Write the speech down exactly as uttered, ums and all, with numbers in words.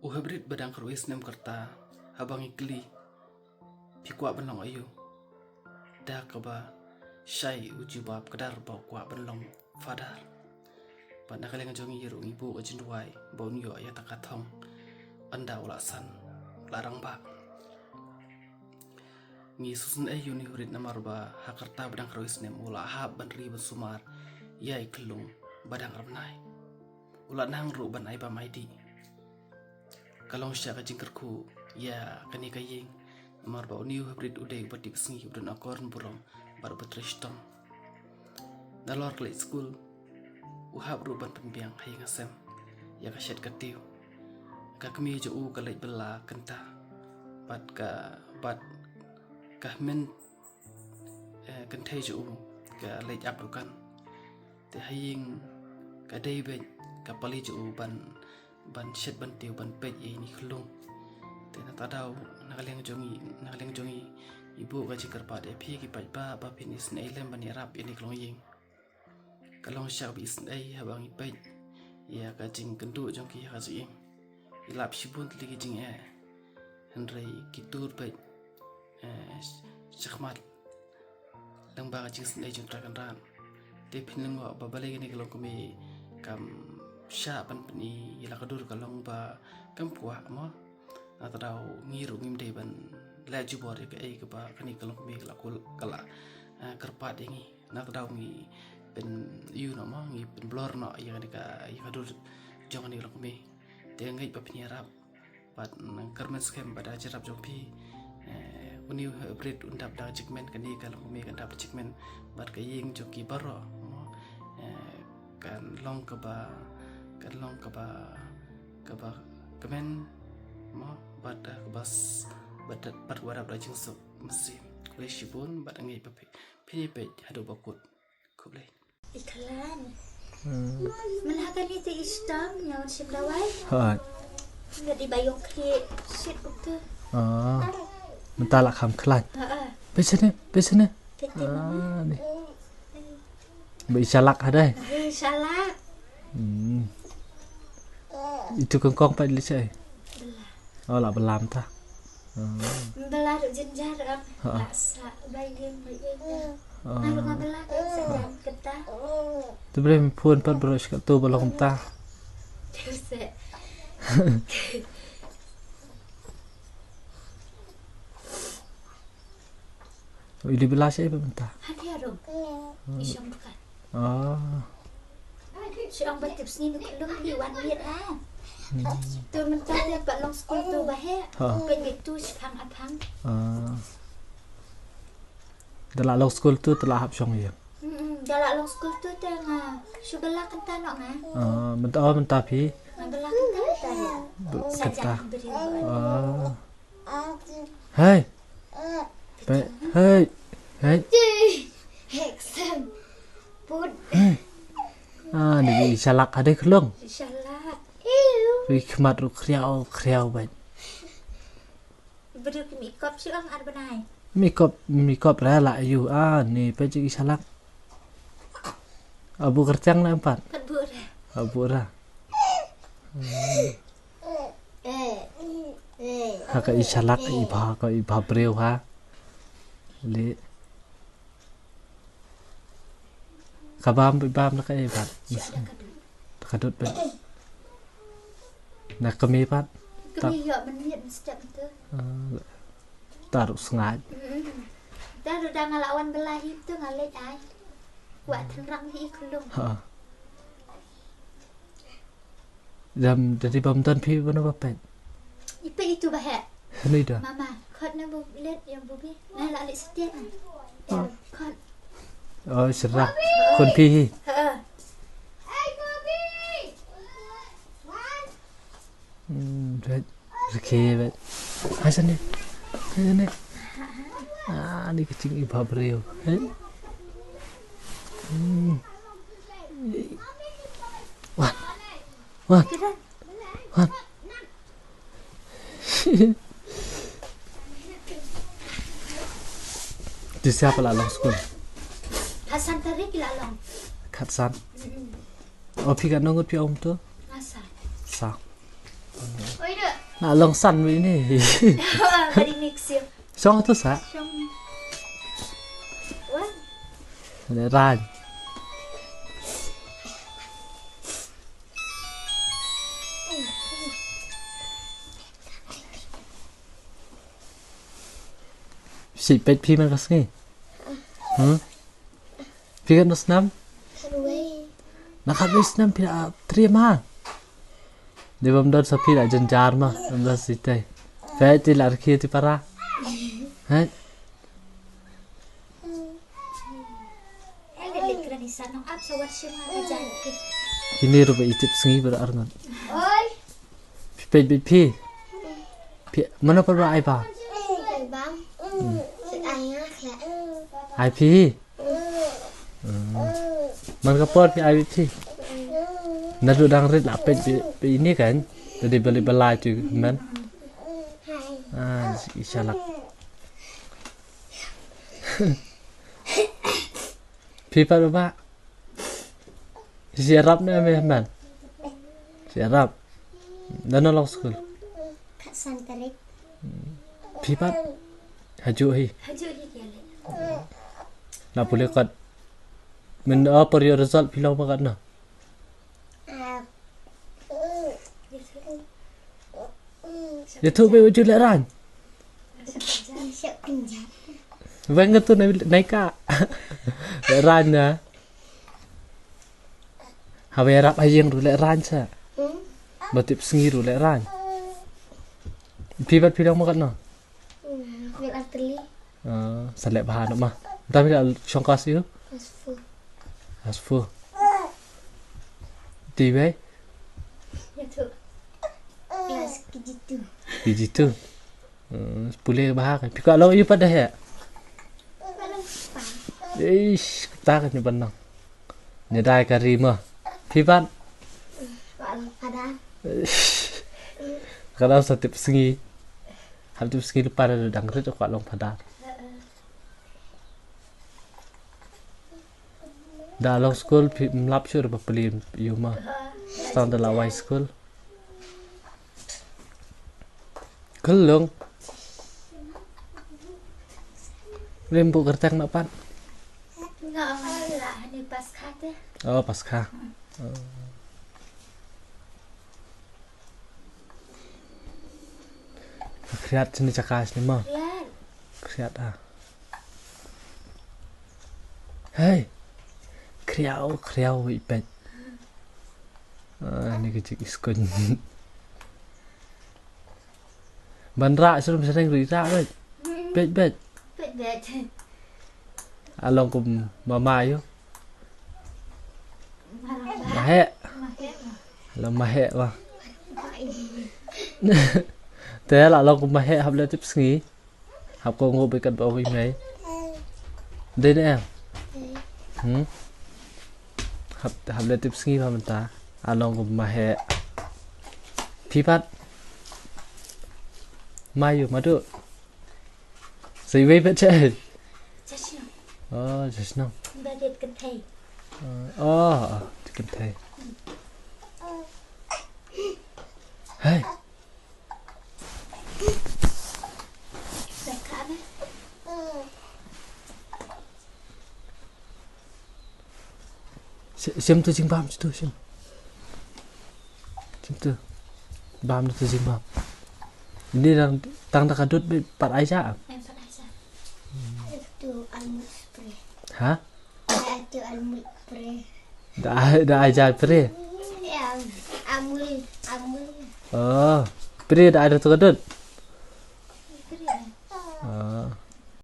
U hybrid ba dang khatwei snem ka rta, haba ngi kylli, phi kwah ban long aïu? Da kaba shai u jubab kdar ba u kwah ban long father. Bad na ka liang jong ngi ruh ngi buh ka jingduwai ba un ïoh ïa kata ka thong ynda u la san, u la rangbah. Ngi sngewsynei ïa une u hybrid namar ba ha ka rta ba dang khatwei snem u la hap ban ri ban sumar ïa i khyllung ba dang ar bnai. U la nang ruh ban ai bam ai dih. Ka long shisha ka jingkyrkhu ïa kane ka ïing namar ba une u hybrid u dei uba tipsngi, u don akor burom bad uba trei shitom. Nalor ka leit skul u hap ruh ban pynbiang ha ïing ha sem ïa ka shet ka tiew. Ka kmie jong u ka leit bylla kynta bad ka, bad ka hynmen, eh, kynthei jong u ka leit ap dukan. Te ha ïing ka dei beit ka pali jong u ban, ban shet ban tiew ban peit ïa ine i khyllung. Te na kata ka daw na ka liang jong ngi, na ka liang jong ngi, ngi buh ka jingkyrpad ïa phi ki paidbah ba phin isynei lem ban ïarap ïa ine i longïing. Ka long shisha kaba isynei haba ngi peit ïa ka jingkynduh jong ki ha ka jingim. Ngi lap shibun tylli ki jingeh, hynrei ki tur beit, eh, shakhmat lyngba ka jingsynei jong U Trai Kynrad. Te phin lyngngoh ba balei kane ka longkmie kam shah ban pyni ïa la ka dur, ka long ba kam kwah mo. Na kata ka daw ngi ruh ngim dei ban leh jubor ïa kaei kaba kane ka longkmie ka la kul, ka la, eh, kyrpad ïa ngi. Na kata ka daw ngi pynïoh noh mo, ngi pynblor noh ïa kane ka, ïa ka dur jong kane ka longkmie. Te ngeit ba phin ïarap. Bad, mm, kyrmen skhem ba da jingïarap jong phi, eh, une u hybrid un dap da jingkmen, kane ka longkmie kan dap da jingkmen. Bad ka ïing jong ki baroh mo, eh, kan long kaba, kan long kaba, kaba kmen mo, bad, eh, kaba s-, bad, bad kaba dap da jingsuk mynsiem. Khublei shibun bad ngeit ba phi, phin ïa peit haduh ba kut. Khublei. I khlaiñ. Hmm. Mynta kane te i shitom ïa u shim dawai. Hooid. Nga dei ba ïong khlieh shit u te. Ah. Mynta la kham khlaiñ. Ha, ha. Peit shane, peit shane. Peit shane, mama. Ah, ni. Ba i shalak ha dei. Eh, shalak. Hmm. Itu kongkong pat leit shaei? Bylla. Oh, la bylla mynta. Hmm. Bylla ruh jynjar, ah. Ha. La sah ba ïing ba ïing. Oh. Nga ruh nga bylla ka sa jan kata. Te balei phone pat baroh shi katto ba long mynta. Te se. Ili bylla shaei pat mynta? Hangne harum. Hmm. I shong dukan. Ah. Shu ong ba tipsngi nu khyllung phi wan miet ha. Hmm. Tu mynta te pat long skul tu ba heh. Ha. Peit ngi tu shipang apang. Ah. Da la long skul tu te la hap shong ïing. Hmm, da la long skul tu te nga shu bylla kynta noh nga. Ah, mynta, oh, mynta phi? Nga bylla kynta mynta. Ba-, kynta. Sa jan briew. Ah. Hei. Pe-, hei. Hei. Hei, ksem. Put. Hei. Ah, ni i shalak ha dei khlong. Shalak. Ri khmat ruh khriaw, khriaw bad. Bru ki makeup shu ong ar bnai. Makeup, makeup ra la ïu. Ah, ni peit i shalak. Abu kyrtiang na empat. Pat bu ra. Abu ra. Ha ka i shalak, i bha, ka i bha briew ha. Le. Ka bam, bam na ka i bam. Ka dut bam. Na ka mi pat. Ka mi ïoh mynmiet mynstep tu. Ah, taruh sngaid. Mm. Taruh da nga la wan bylla hi tu nga leit ai. Kwah tynrang hi khlung. Ha. Dam, dadi bam don phi bano ba pet. Ipe itu ba heh. Hynrei da. Mama, khot na bu leit ïa u bubi. Na la leit stet na. Ah. Khot. Oh, syrah. Khun phi hi. Ha. Hmm, right. Rkhe, right. Hai sani. Hai sani. Ah, ni ka jingibha briew. Hai. Hmm. Wan. Wan. Wan. Te siapa la long skul? Khatsan tarik la long. Khatsan. Mm-mm. Oh, phi katno ngut phi um tu? Nga saw. Saw. Oi, dek. Na long san wi ni. Bari mix ïa. Shong tu sa. Shong. Wah. Lehraiñ. Shi peit phi man ka sngi. Hmm? Phi katno snem? Khatwei. Na khatwei snem phi la trei ma. Dei bym don sa phi la jynjar ma, bym don sa itei. Peit te la rkhie te para. Hei. Kine ruh ba i tip sngi ba ar ngan. Phi peit peit phi. Phi mano pat ba ai ba. Ai bam. Hmm. Ai nga khleh. Ai phi. Hmm. Man ka por phi ai phi. Naduh dang rit la peit phi, phi ini kan. Tadi balik balai tu man. Ah, i shalak. Phi pat ba. Shi ïarap ne me man. Shi ïarap. Lano long skul. Kat san tarik. Phi pat. Hajuh hi. Hajuh hi ki leh. Na pule kat. Myn, oh, por ïoh result phi long ba katno. Ah. Ïathuh beit wat ju lehraiñ. Weng nga tu nai, nai ka. Lehraiñ na. Haba ïarap ha ïing ruh lehraiñ sa. Hmm? Ba tip sngi ruh lehraiñ. Phi pat phi long ba katno? Hmm, phi artylli. Ah, sa leh bha noh ma. Mynta phi la shong klas aïu? Klas four. Klas four. Te iwei? Ïathuh. Klas K G two. K G two. Hmm, pule bha ka. Phi kwah long aïu pat da heh? Kwah long kpa. Eish, kata ka nyu ban nang. Ngi dei ka ri ma. Phi pat? Kwah long phadar. Eish. Ka dang sa tip sngi. Hap tip sngi lypa da dang rit kwah long phadar. Da long skul phi mlap shuh ba plie ïu ma. Stang da la wai skul. Khlung. Lem bu kerteng na pat. Nga la ni pas khate. Oh, pas kha. Oh. Khriat sini chaka sini ma. Khriat. Khriat ah. Hei. Khriaw, khriaw i peit. Ah, ni ka jik iskun. Ban rah srum sreng ri rah beit. Beit beit. Beit beit. Along kum mama ïu. Maheh. Maheh. Along maheh ba. Te la long kum maheh hap leh tip sngi. Hap kohnguh bad katba ong i mei. Dei ne em? Hmm? Hap, hap leh tip sngi ba mynta. Along kum maheh. Phi pat. Ma ïu madu. Sa iwei pat che. Jashnong. Oh, jashnong. Ba dei kynthei. Oh, oh, kynthei. Hai. Shim tu jingbam tu shim. Shim tu. Bam tu jingbam. Ini tang, tang da ka dud beit pat ai ja. Em, pat ai ja. Tu almond spray. Ha? Ai tu almond spray. Da ai, da ai ja spray. Ya, amul, amul. Oh, spray da ai da tu ka dud.